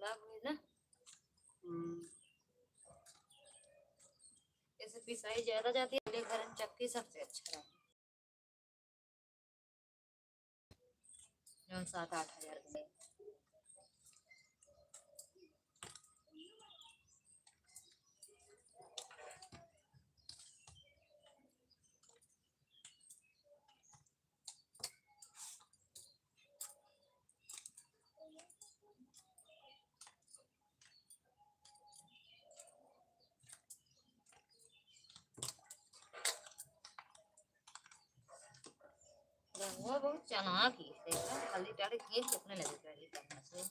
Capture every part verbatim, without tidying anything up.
लाभ हुई ना। हम्म। ऐसे पिसाई ज्यादा जाती है, ले घर में चक्की सबसे अच्छा रहा। जौन सात आठ हजार के। रंगवा बहुत चना की, देखा, खाली डाले गेंद कितने लगे गाड़ी करना से।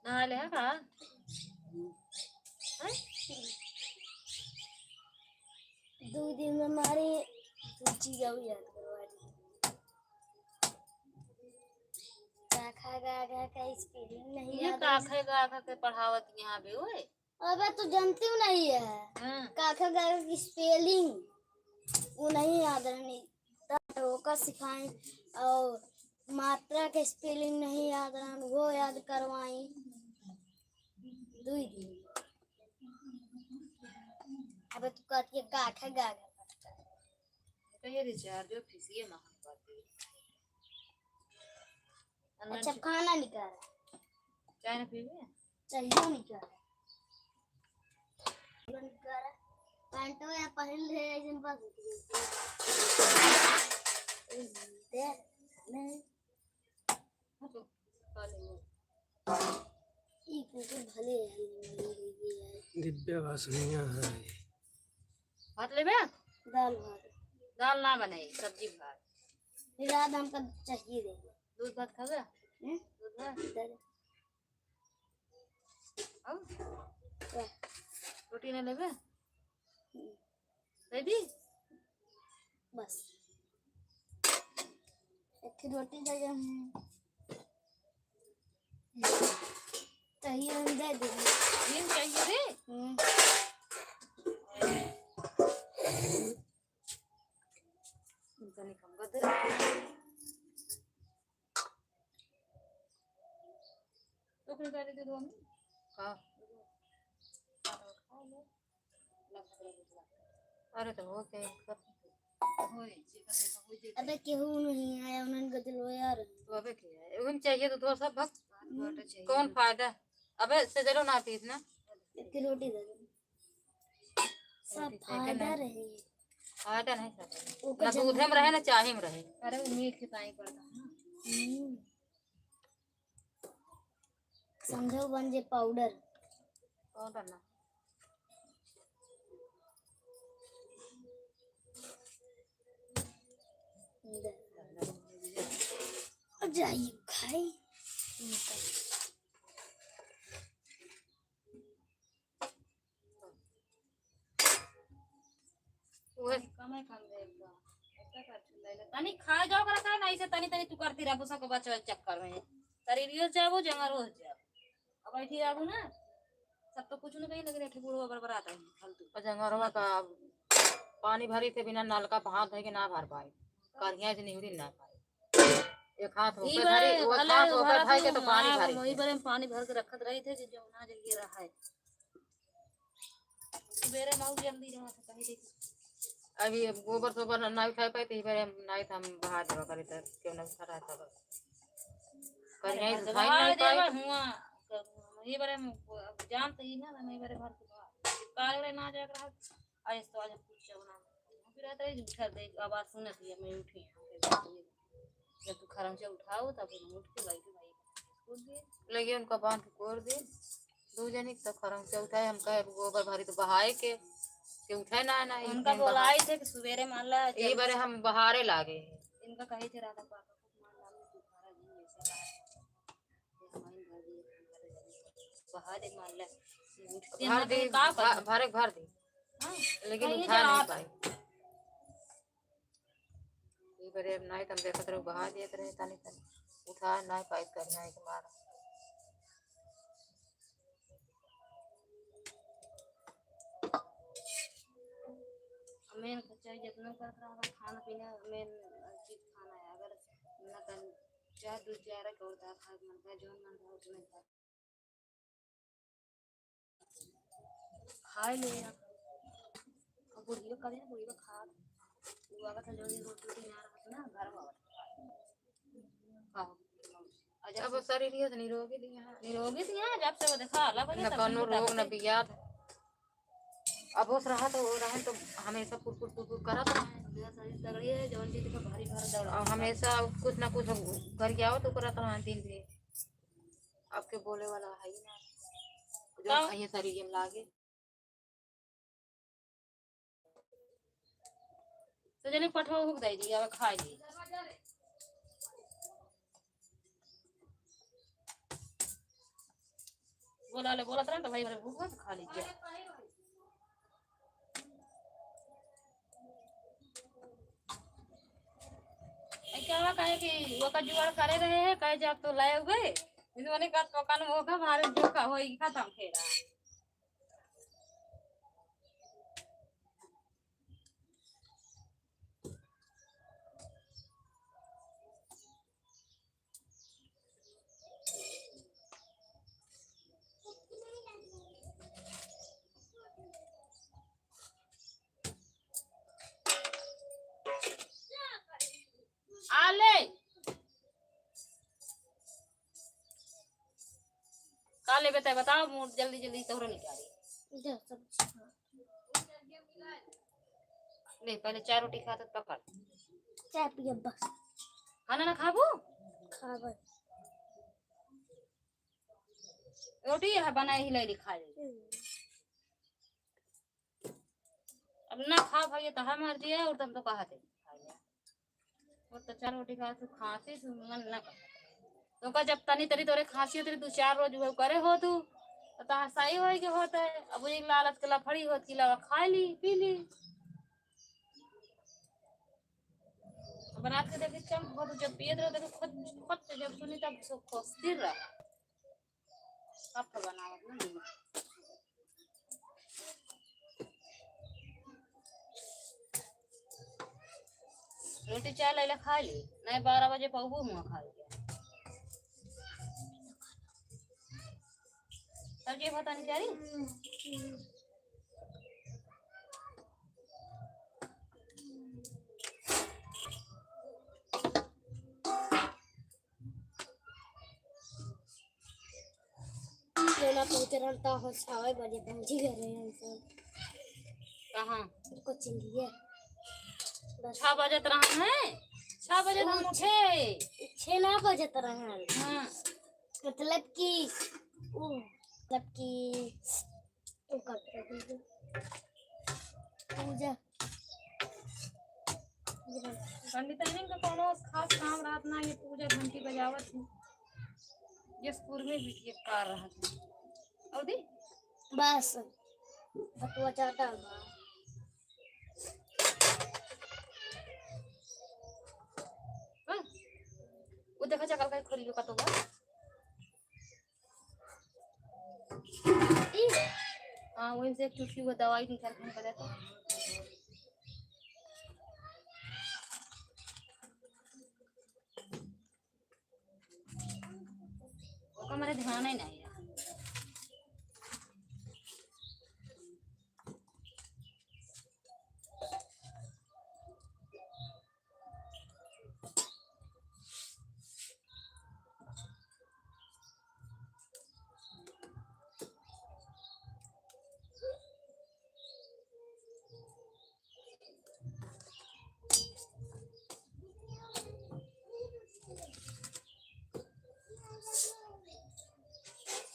नहा ले का? हैं? दो दिन में मारे, तू चीज आऊ याद करवा दी। काखा गाघा का spelling नहीं ये याद है। काखा गाघा के पढ़ावत यहाँ पे ओए। अबे तू जानती हूँ नहीं है। हाँ। काखा गाघा की spelling वो नहीं याद रहनी, तब ओका सिखाई और मात्रा के spelling नहीं याद रहन, वो याद करवाई। दुई दिन। अबे तू कहती है गाठा गाठा पटका। तो ये रिचार्ज जो खिसिए महंग पड़ती है। अंदर अच्छा, से खाना निकाल। चाय ना पीबे? चाहिए निकाल। निकाल। पैंटो या पहन ले, एक दिन बाद दे, नहीं। ई कुकुर भले है, दिव्या भाषणिया है। भात लेबे? दाल भात। दाल ना बने, सब्जी भात। फिर आज हमका चाहिए दे। दूध भात खाबे? हम्म? दूध भात? दे दे। और? क्या? रोटी ना लेबे? हम्म। दे दी? बस। एक ठो रोटी दे दे। हम्म। चाहिए, हम दे देंगे। नींद चाहिए रे? हम्म। इनका निकम कर दे। तो फिर गाड़ी दे दो हमें। हाँ। अरे तो हो गए। अबे केहू नहीं आया, उन्होंने गजल हो यार। तो अबे क्या है? उन चाहिए तो दो सब भक्त। हम्म। कौन फायदा? अबे से जरो ना पीस ना। एक रोटी दे दो। सब फायदा रहे। फायदा नहीं सब। ना दूधे में रहे, ना चाही में रहे। अरे वो मीठ के ताई पड़ता है ना। हम्म। समझो बन जे पाउडर। पाउडर ना। दे। जाइए खाई। ओए। कमे कम दे बा। एतना कर छुलाई ले। तनी खा जाओ करा का, नहीं से तनी तनी तू करती रहबू सबको बचवे चक्कर में। तरी रियो जाबो, जंगल हो जाओ। अब बैठी रहबू ना, सब तो कुछ नहीं कहीं, लेकिन एठे बूढ़ो बरबरात है, फालतू। और जंगलवा का पानी भरी थे बिना नलका पे हाथ धोए के ना भर पाए। करिया से निहुरी ना पाए। एक हाथ ई होके बारे धरी, वो भले हाथ होके भरा धर के तू, तो पानी हाँ, भरी। वही बारे में पानी भर के रखत रही थे कि जो ना जल्दी रहा है। सुबेरे माऊ जल्दी रहा था, कहीं देखी। अभी अब गोबर सोबर ना, ना उठाए पाए, तो ई बारे हम ना उठा, हम बहा देवा करे, तो क्यों ना उठा रहा था बस। कर अरे यहीं बस उठाई बहा नहीं पाए। देवा हुआ, ये बारे हम अब जानते ही ना, नहीं बारे भर के बहा। काल रे ना जाकर रहा, आज तो आज हम कुछ बना। फिर रहता है, उठा दे, आवाज सुनत ही, मैं उठी, जब तू खरंचा उठाओ, तब हम उठ के बैठे भाई, उठ गए। लगे उनका बांध के कोर दे। दू जनी के तो खरंचा उठाए, हम कहे गोबर भरी तो बहाए के, के उठाए ना, ना, ई उनका दिन बहा-, बोलाई थे कि सुबेरे मान ला ई जल्दी बारे हम बहारे लागे। इनका कही थे राधा पापा को मान ला, मैं तुम्हारा दिन जैसे कहा। ये हमारी भर दी, हमारे दिन बहा दे मान ला। उठते भर मान दी, ला, का भर, करूँ? भरे भर दी। हाँ? लेकिन नहीं, उठा नहीं जरा पाई। ई बरे अब नाई तम देखत रहो, बहा देत रहे तनी तनी, उठा नाई पाई करिया के मारा। मेन खर्चा जितना करत रहा, खाना पीना मेन चीज खाना है। अगर ना कर चाहे दूध चाहे रख और दाल खा मन का, जौन मन का, उसमें खा। खाए ले या। अब बुढ़ियो करे, बुढ़ियो खा। वो अगर तो जल्दी रोटी वोटी ना रहत ना, घर में आवत। खाओ। और जब अब से शरीर ये तो निरोगी दिया है। निरोगी दिया है, जब से वो देखा, अलग हो न गया, तब से कोनो रोग, न बियाद। अब होश रहा तो वो रहे तो हमेशा फुर फुर फुर फुर करत रहे। मेरा शरीर तगड़ी है, जौन चीज का भारी भार दौड़ा। और हमेशा कुछ ना कुछ घर के आवत, ओकरा तो दिन भी। अब के बोले वाला है ही ना। जो का? ये शरीर में लागे। तो जने पठवा हुक दे दी, अब खाई ली। बोला ले, बोलत रहे तो भाई, भरे भूख बा तो खा लीजिए। ए, क्या हुआ, कहे कि वो का जुगाड़ करे रहे हैं, कहे जब तो लाए हुए, इन्होंने कहा तो कान वो का मारे जो का होई, खत्म खेला। बताओ, बताओ, मूड जल्दी जल्दी तोहरा निकाली। जा सब्जी खा। ले, पहले चार रोटी खा तो पकड़। चाय पिए बस। खाना ना खाबू? खाबे। रोटी है बनाए ही ले ली, खा ले। हम्म। अब ना खा भाई, ये तो हमार दिया है, और तुम तो कहा थे। वो तो चार रोटी खा, तू खांसी, तू मन ना कर। तो का जब तनी तनी तोरे खांसी होती, तू चार रोज वो करे हो तू, तो तहां सही होई के होता है। अब एक लालच के लफड़ी होत की लावा खा ली, पी ली। अब रात के देखे चंप हो तो जब पियत रहो, देखे खुद, खुद से जब सुनी तब सो, सो स्थिर रहा। कप बनावत ना नहीं। रोटी चाय लैला खा ली, नहीं बारह बजे पहुबू मुँह खा लिया। सब्जी भात नहीं चाही? केला पहुँच रहल त हो छवे बजे पहुँची गए रहे हम सब। कहाँ? कोचिंग लिए। बस। छह बजत रहन है, छह बजे हम उठे। छह ना बजत रहन। हाँ। मतलब कि, ओ, मतलब कि, ओ, कर दे। पूजा। पंडिताइन का कोनो खास काम रहत ना, ये पूजा घंटी बजावत ही। ये स्कूल में भी ये कार रहत है। और दी? बस, बतुआ चाटा बा। हाँ? वो देखा चकल का खोरी का तो बा। हाँ, वही से एक चुटकी वो दवाई निकाल के हमको देता। ओका मारे ध्यान ही नहीं है।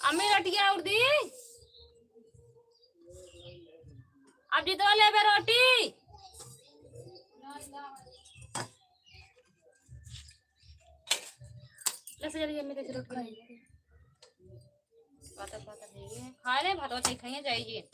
अम्मी, रोटिया और दी। अब जितवा लेबे रोटी। ले से जल्दी अम्मी कैसे रोटी खाई। पातर पातर है ये। खा ले, भात वात खाइए, जाइए।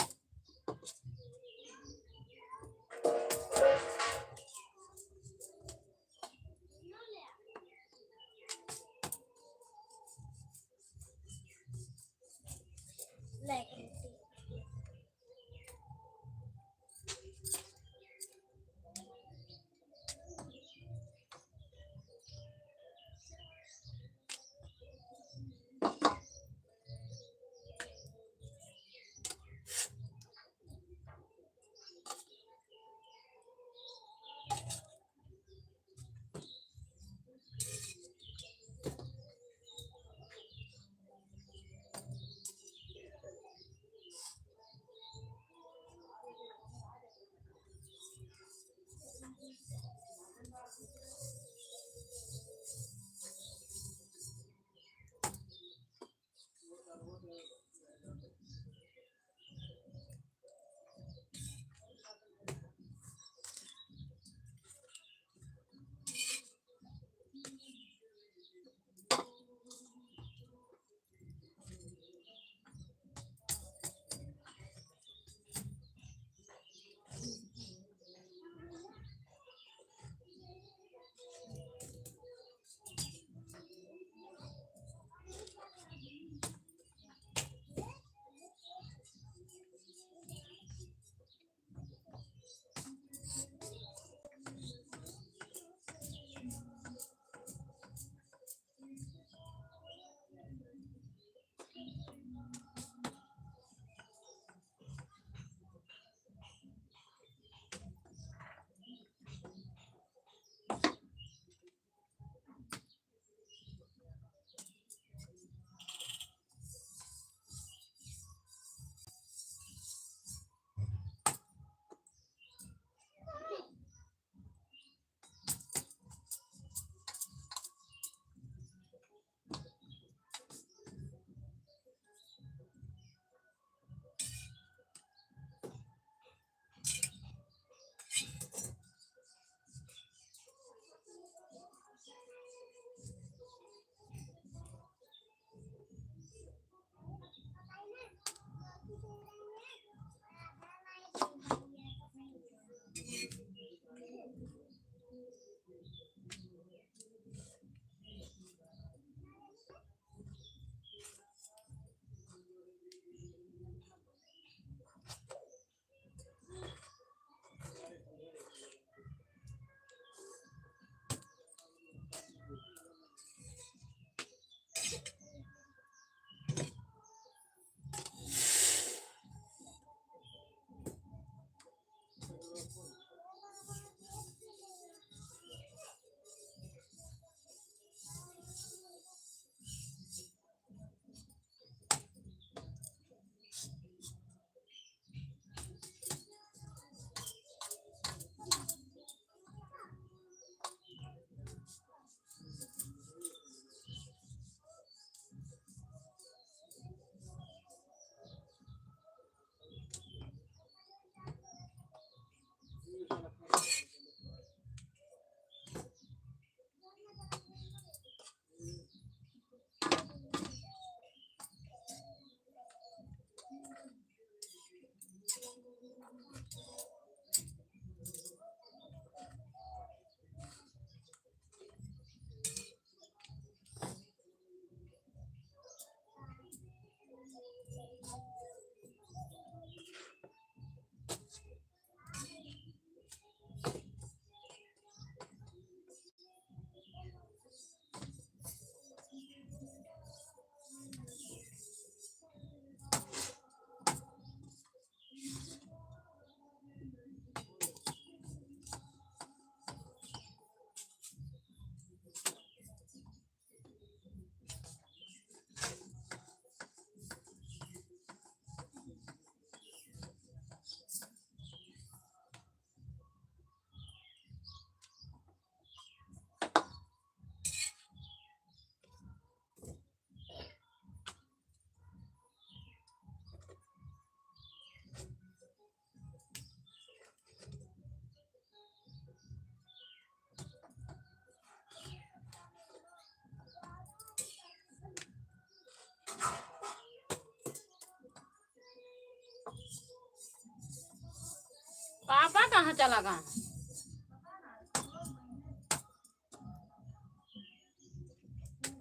कहाँ चला गया?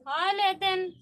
हाय लेते हैं।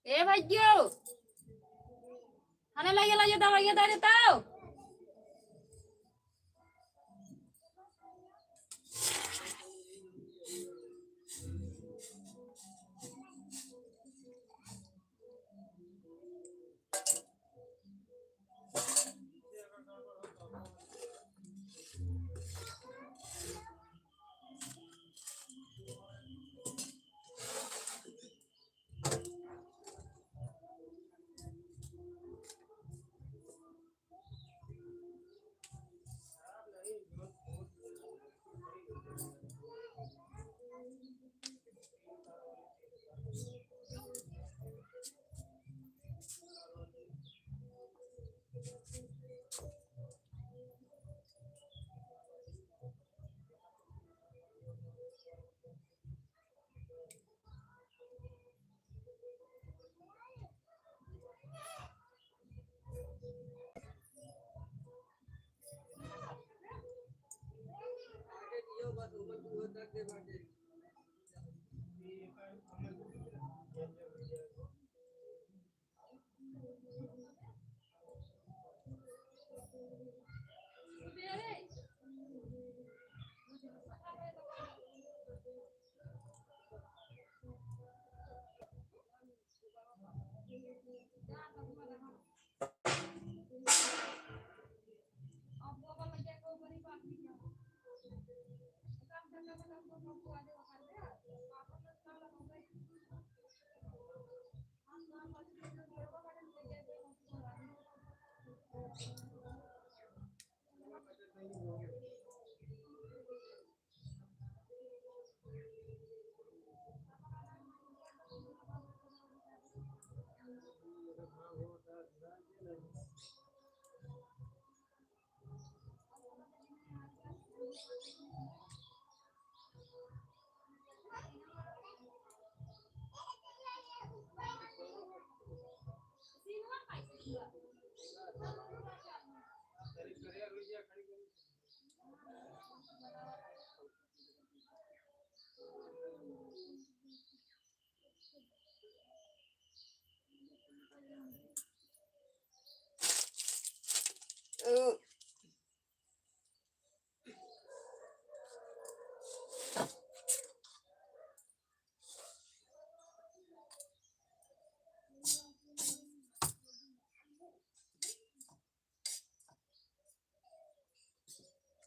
ए भैयो, हने लगे लगे दवाइया दे देता हो।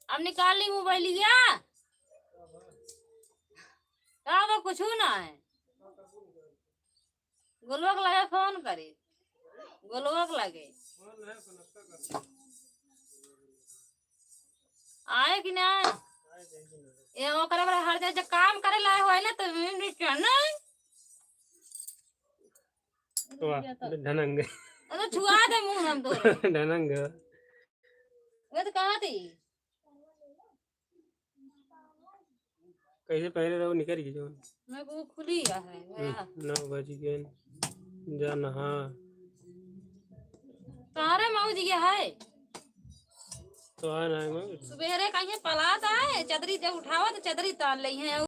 अब निकाल ली मोबाइलिया। का बा, कुछ ना है। गोलुआ के लगे फोन करी, गोलुआ के लगे। आए कि ना? ये ओकरे बड़े हर जाए, जब काम करे लाए होए ना, तो नीचे नहीं। वाह, ढनंग। अरे छुआ दे मुंह हम तो। ढनंग। वो तो कहा थी। कैसे पहले रहो निकल गई जो। मैं वो खुली है, हम्म, मेरा। नौ बज गए। जा नहा। तारे मौज ये है। तो आ ना है मौज। सुबेरे कहीं पलात आए, चदरी जब उठावा तो चदरी तान ले हैं।